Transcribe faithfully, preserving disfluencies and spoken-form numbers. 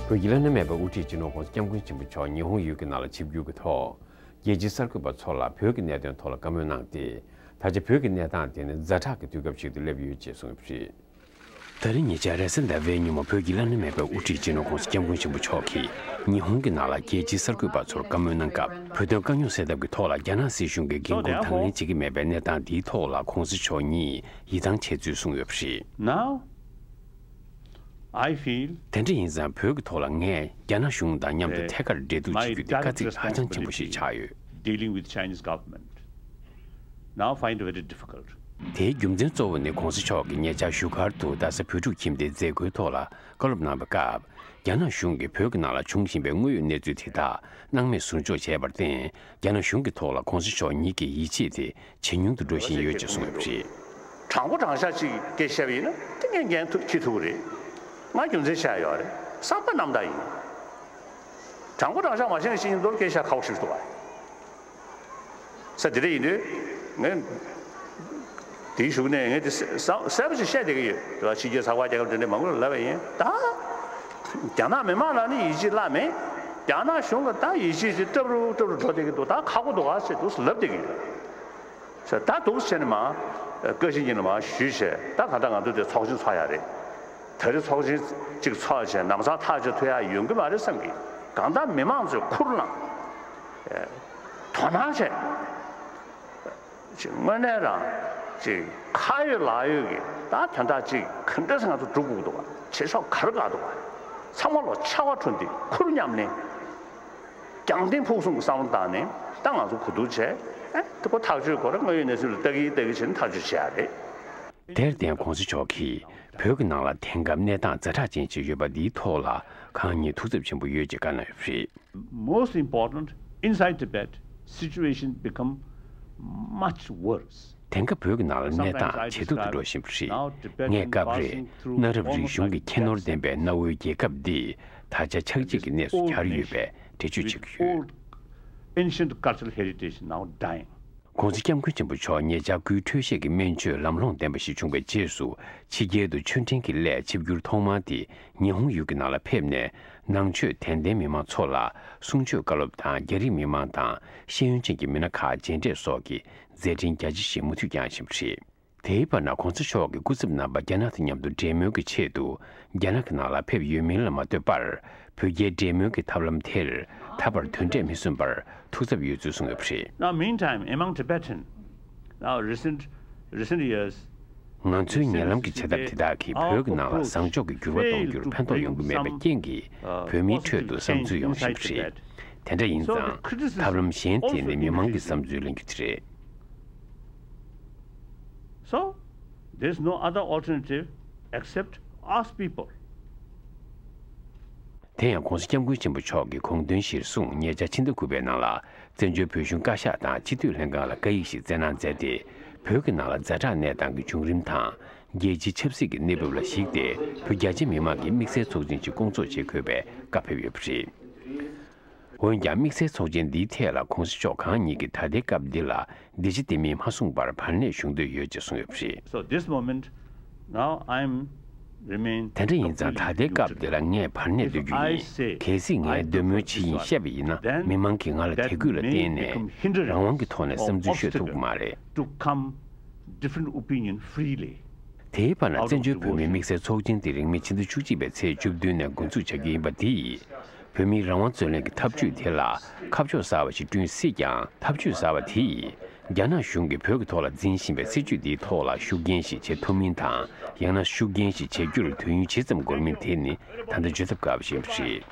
བོད་ཀྱི་བླ་ན་མེད་པའི་དབུ་ཁྲིད་སྤྱི་ནོར་༧གོང་ས་༧སྐྱབས་མགོན་ཆེན་པོ་མཆོག་ཉི་ཧོང་ཡུལ་གྱི་ནང་ལ་ཆིབས་བསྒྱུར་གྱི་ཐོག་རྒྱལ་སྤྱིའི་གསར་འགོད་པ་ཚོ་ལ་བོད་ཀྱི་གནད་དོན་ཐོག་ལ་བཀའ་མོལ་གནང་སྟེ། ད་ཆ་བོད་ཀྱི་གནས་སྟངས་དེ་ནི་ཛ་དྲག་གི་དུས་སྐབས་ཤིག་ཏུ་སླེབས་ཡོད་ཅེས་གསུངས་ཡོད་པ་རེད། ད་རིང་ཉེ་ཆར་རེས་གཟའ་ཟླ་བའི་ཉིན་མོ་བོད་ཀྱི་བླ་ན་མེད་པའི་དབུ་ཁྲིད་སྤྱི་ནོར་༧གོང་ས་༧སྐྱབས་མགོན་ཆེན་པོ་མཆོག་གིས་ཉི་ཧོང་གི་ནང་ལ་རྒྱལ་སྤྱིའི་གསར་འགོད་པ་ཚོར་བཀའ་མོལ་གནང་སྐབས། བོད་དོན་དཀའ་རྙོག་སེལ་ཐབས་ཀྱི་ཐོག་ལ་རྒྱ་ནག་སྲིད་གཞུང་གིས་འགན་འཁུར་དང་ལེན་བྱེད་ཀྱི་མེད་པའི་གནས་སྟངས་འདིའི་ཐོག་ལ་༧གོང་ས་མཆོག་ཉིད་ཡིད་ཐང་ཆད་ཚུལ་གསུངས་ཡོད་པ་རེད། Now, I feel དེ་འདྲ་ཡིན་ཙང་བོད་ཀྱི་ཐོག་ལ་ངས་རྒྱ་ནག་གཞུང་དང་མཉམ་དུ་ཐད་ཀར་འབྲེལ་གཏུག་བྱེད་རྒྱུ་དེ་དཀའ་ཚེགས་ཧ་ཅང་ཆེན་པོ་ཞིག་ཆགས་ཡོད། Dealing with Chinese government now find very difficult. དེའི་རྒྱུ་མཚན་གཙོ་བོ་ནི་༧གོང་ས་མཆོག་གིས་ཉེ་ཆར་བཞུགས་སྒར་དུ་རྡ་ས་བོད་ཕྲུག་ཁྱིམ་སྡེའི་མཛད་སྒོའི་ཐོག་ལ་བཀའ་སློབ་གནང་བའི་སྐབས། རྒྱ་ནག་གཞུང་གིས་བོད་ཀྱི་ནང་ལ་འབྱུང་བཞིན་པའི་དངོས་ཡོད་གནས་ཚུལ་དེ་དག་སྣང་མེད་ཟུར་འཇོག་བྱས་པར་བརྟེན། རྒྱ་ནག་གཞུང་གི་ཐོག་ལ་༧གོང་ས་མཆོག་ཉིད་ཀྱི་ཡིད་ཆེས་དེ་ཇེ་ཉུང་དུ་འགྲོ་བཞིན་ཡོད་ཅེས་གསུངས་ཡོད་པ་རེད། དྲང་པོ་དྲང་བཞག་ཅིག་སྐད་བཤད་པ་ཡིན་ན་དེ་ངས་འགན་ཐུག་འཁྱེར་ཐུབ་ཀྱི་རེད། ང་རྒྱུ་མཚན་བཤད་ཡོད་རེད། བསམ་པ་རྣམ་དག་ཡིན། དྲང་པོ་དྲང་བཞག་མ་བཤད་ན་ཤེས་ཀྱི་མདོར་སྐད་བཤད་ཁག་པོ་ཞིག་འདུག་བ། ས་དེ་འདྲ་ཡིན་དུས་ངས་དེའི་གཞུག་ནས་ངས་དེ་གསལ་པོ་ཞིག་བཤད་བསྡད་ཀྱི་ཡོད། དེ་བ་ཕྱི་རྒྱལ་ཚགས་པར་རྒྱག་མཁན་དེ་འདྲ་མང་པོ་ལ་ལབ་པ་ཡིན། ད་རྒྱ་ནག་མི་མང་ལ་ནི་ཡིད་ཆེས་བརླག་མེད། རྒྱ་ནག་གཞུང་གི་ད་ཡིད་ཆེས་ཅིག་སྐྲག་རུ་སྐྲག་རུ་འགྲོ་བསྡད་ཀྱི་འདུག་ད་ཁག་པོ་འདུག་ག་ཟེར་འདུག་ལབ་བསྡད་ཀྱི་ཡོད། ད་འདུག་བྱས་ནས་མ་བཀའ་སྤྱི་གཉིས་ལ་མ་ཞུས་བྱས། ད་ག་ད་ང་ཚོ་དེ་ཚོགས་ཆེན་ཚོགས་ཡ་རེད། ད་རེས་ཚོགས་ཆེན་གཅིག་ཚོགས་བྱས་ལམ་སང་ཐག་གཅོད་ཐུབ་ཡ་ཡོང་གི་མ་རེད་བསམ་གི། གང་ལྟར་མི་མང་ཚོས་ཁུར་བླངས། དོ་སྣང་བྱས། ཅིག་དངོས་གནས་རང་ཅིག་ཁ་ཡོད་ལག་ཡོད་ཀྱི་ད་དོན་དག་ཅིག་ག་འདྲ་སེ་ང་ཚོ་སྒྲུབ་དགོས་འདུག་བ། བྱེད་ཕྱོགས་ག་རེ་ག་འདུག་བ། ཚང་མ་ལོ་ཆ་བ་འཕྲོད་དེ་ཁུར་མཉམ་ལེན། རྒྱང་བསྟེན་ཕུགས་གསུམ་གྱི་བསམ་བློ་བཏང་ནས་ད་ང་ཚོ་གོ་བསྡུར་བྱས། ཨེ་དེ་ཁོ་ཐག་གཅོད་དགོས་རེད། དངོས་ཡོད་གནས་ཚུལ་ལ་ལྟ་གི་ལྟ་གི་བྱས་ནས་ཐག་གཅོད་བྱེད་ཡ་རེད། དེར་བརྟེན་༧གོང་ས་མཆོག་གིས་བོད་ཀྱི་ནང་ལ་དེང་སྐབས་གནས་སྟངས་ཛ་དྲག་ཅན་ཞིག་ཡོད་པ་འདིའི་ཐོག་ལ་གང་ཉིད་ཐུགས་འཚབ་ཆེན་པོ་ཡོད་ཅེས་བཀའ་གནང་ཡོད་པ་རེད། Most important, inside Tibet, situation become much worse. དེང་སྐབས་བོད་ཀྱི་ནང་ལ་གནས་སྟངས་ཇེ་སྡུག་ཏུ་འགྲོ་བཞིན་པ་རེད། ངས་སྐབས་རེ་གནའ་རབས་རིག་གཞུང་གི་ཁྱད་ནོར་ལྡན་པའི་གནའ་བོའི་རྒྱལ་ཁབ་འདི་ད་ཆ་ཆག་འཇིག་གི་གནས་སུ་གྱར་ཡོད་པའི་འགྲེལ་བརྗོད་བྱེད་ཀྱི་ཡོད། Ancient cultural heritage now dying. ༸གོང་ས་༸སྐྱབས་མགོན་ཆེན་པོ་མཆོག་ཉེ་ཆར་སྐུའི་འཕྲོད་བཞེས་ཀྱི་སྨན་བཅོས་ལམ་ལྷོང་ལྡན་པ་ཞིག་བྱུང་བའི་རྗེས་སུ། ཕྱི་རྒྱལ་དུ་མཆོད་མགྲོན་གྱི་སླད་ཆིབས་བསྒྱུར་ཐོག་མར་དེ་ཉི་ཧོང་ཡུལ་གྱི་ནང་ལ་ཕེབས་ནས། ནང་ཆོས་དད་ལྡན་མི་མང་ཚོ་ལ་གསུང་ཆོས་བཀའ་སློབ་དང་། རྒྱ་རིགས་མི་མང་དང་ཤེས་ཡོན་ཅན་གྱི་མི་སྣ་ཁག་མཇལ་འཕྲད་སོགས་ཀྱི་མཛད་འཕྲིན་རྒྱ་ཆེ་ཞིག་མུ་མཐུད་བསྐྱངས་བཞིན་པ་རེད། དེའི་བར་ན་༸གོང་ས་མཆོག་གི་སྐུ་ཚབ་རྣམ་པ་རྒྱ་ནག་དང་མཉམ་དུ་འབྲེལ་མོལ་གྱི་ཆེད་དུ་རྒྱ་ནག་གི་ནང་ལ་ཕེབས་ཡོད་མིན་ལ་མ་ལྟོས་པར། བོད་རྒྱའི་འབྲེལ་མོལ་གྱི་ཐབས་ལམ་དེར་ད་བར་དོན་འབྲས་མི་སོན་པར་ཐུགས་འཚབ་ཡོད་ཚུལ་གསུངས་ཡོད་པ་རེད། Now, meantime, among Tibetan, now recent, recent years, ང་ཚོའི་ཉེ་ལམ་གྱི་བྱ་ཐབས་དེ་དག་གིས་བོད་ཀྱི་ནང་ལ་བཟང་ཕྱོགས་ཀྱི་འགྱུར་བ་གཏོང་རྒྱུར་ཕན་ཐོགས་ཡོང་གི་མེད་པའི་རྐྱེན་གྱིས་བོད་མིའི་ཁྲོད་དུ་བསམ་ཚུལ་ཡོང་བཞིན་པ་རེད། དེ་འདྲ་ཡིན་ཙང་ཐབས་ལམ་གཞན་དེ་ནི་མི་མང་གི་བསམ་ཚུལ་ལེན་རྒྱུ་དེ་རེད། So, there's no other alternative except us people. དེ་ཡང་༸གོང་ས་༸སྐྱབས་མགོན་ཆེན་པོ་མཆོག་གིས་དགོངས་དོན་གཞིར་བཟུང་ཉེ་ཆར་ཕྱི་ཟླ་དགུ་པའི་ནང་ལ་བཙན་བྱོལ་བོད་གཞུང་བཀའ་ཤག་དང་སྤྱི་འཐུས་ལྷན་ཁང་ལ་བཀའ་ཡིག་ཞིག་བསྩལ་གནང་མཛད་དེ། བོད་ཀྱི་ནང་ལ་ཛ་དྲག་གནས་སྟངས་ཀྱི་བྱུང་རིམ་དང་། རྒྱལ་སྤྱིའི་ཆབ་སྲིད་ཀྱི་གནས་བབ་ལ་གཞིགས་ཏེ། བོད་རྒྱ་ཆེ་མི་མང་གི་དམིགས་བསལ་ཚོགས་ཆེན་ཞིག་བསྐོང་ཚོགས་བྱེད་དགོས་པའི་བཀའ་ཕེབས་ཡོད་པ་རེད། འོན་ཀྱང་དམིགས་བསལ་ཚོགས་ཆེན་འདིའི་ཐད་ལ་༸གོང་ས་མཆོག་གང་ཉིད་ཀྱིས་ད་ལྟའི་སྐབས་འདི་ལ་འདི་བྱས་འདི་མིན་མ་གསུངས་པར་བར་གནས་བཞུགས་འདོད་ཡོད་ཅེས་གསུངས་ཡོད་པ་རེད། So this moment, now I'm remain དེ་འདྲ་ཡིན་ཙང་ད་ལྟའི་སྐབས་འདི་ལ་ངས་བར་གནས་སྡོད་རྒྱུ་ཡིན། གལ་སྲིད་ངས་འདོད་མོས་བྱེད་ཡིན་བཤད་པ་ཡིན་ན། མི་མང་གིས་ང་ལ་དད་གུས་ལ་བརྟེན་ནས་རང་དབང་གི་ཐོག་ནས་བསམ་ཚུལ་ཤོད་ཐུབ་ཀྱི་མ་རེད། To come different opinion freely. དེའི་བར་ན་བཙན་བྱོལ་བོད་མིའི་དམིགས་བསལ་ཚོགས་ཆེན་དེ་རིང་མིན་ཕྱི་ཟླ་བཅུ་གཅིག་པའི་ཚེས་བཅུ་བདུན་ནས་འགོ་འཛུགས་བྱ་རྒྱུ་ཡིན་པ་འདི་ཡིས། བོད་མིའི་རང་དབང་རྩོད་ལེན་གྱི་འཐབ་ཇུས་དེ་ལ་ཁ་ཕྱོགས་གསར་བ་ཞིག་བསྐྲུན་སྲིད་ཀྱང་། འཐབ་ཇུས་གསར་བ་དེ་ཡིས་རྒྱ་ནག་གཞུང་གིས་བོད་ཀྱི་ཐོག་ལ་འཛིན་བཞིན་པའི་སྲིད་ཇུས་འདིའི་ཐོག་ལ་ཤུགས་རྐྱེན་ཞིག་བྱེད་ཐུབ་མིན་དང་། ཡང་ན་ཤུགས་རྐྱེན་ཞིག་བྱེད་རྒྱུར་དུས་ཡུན་ཇི་ཙམ་འགོར་མིན་དེ་ནི་ད་ལྟ་བརྗོད་ཐབས་དཀའ་བ་ཞིག་རེད།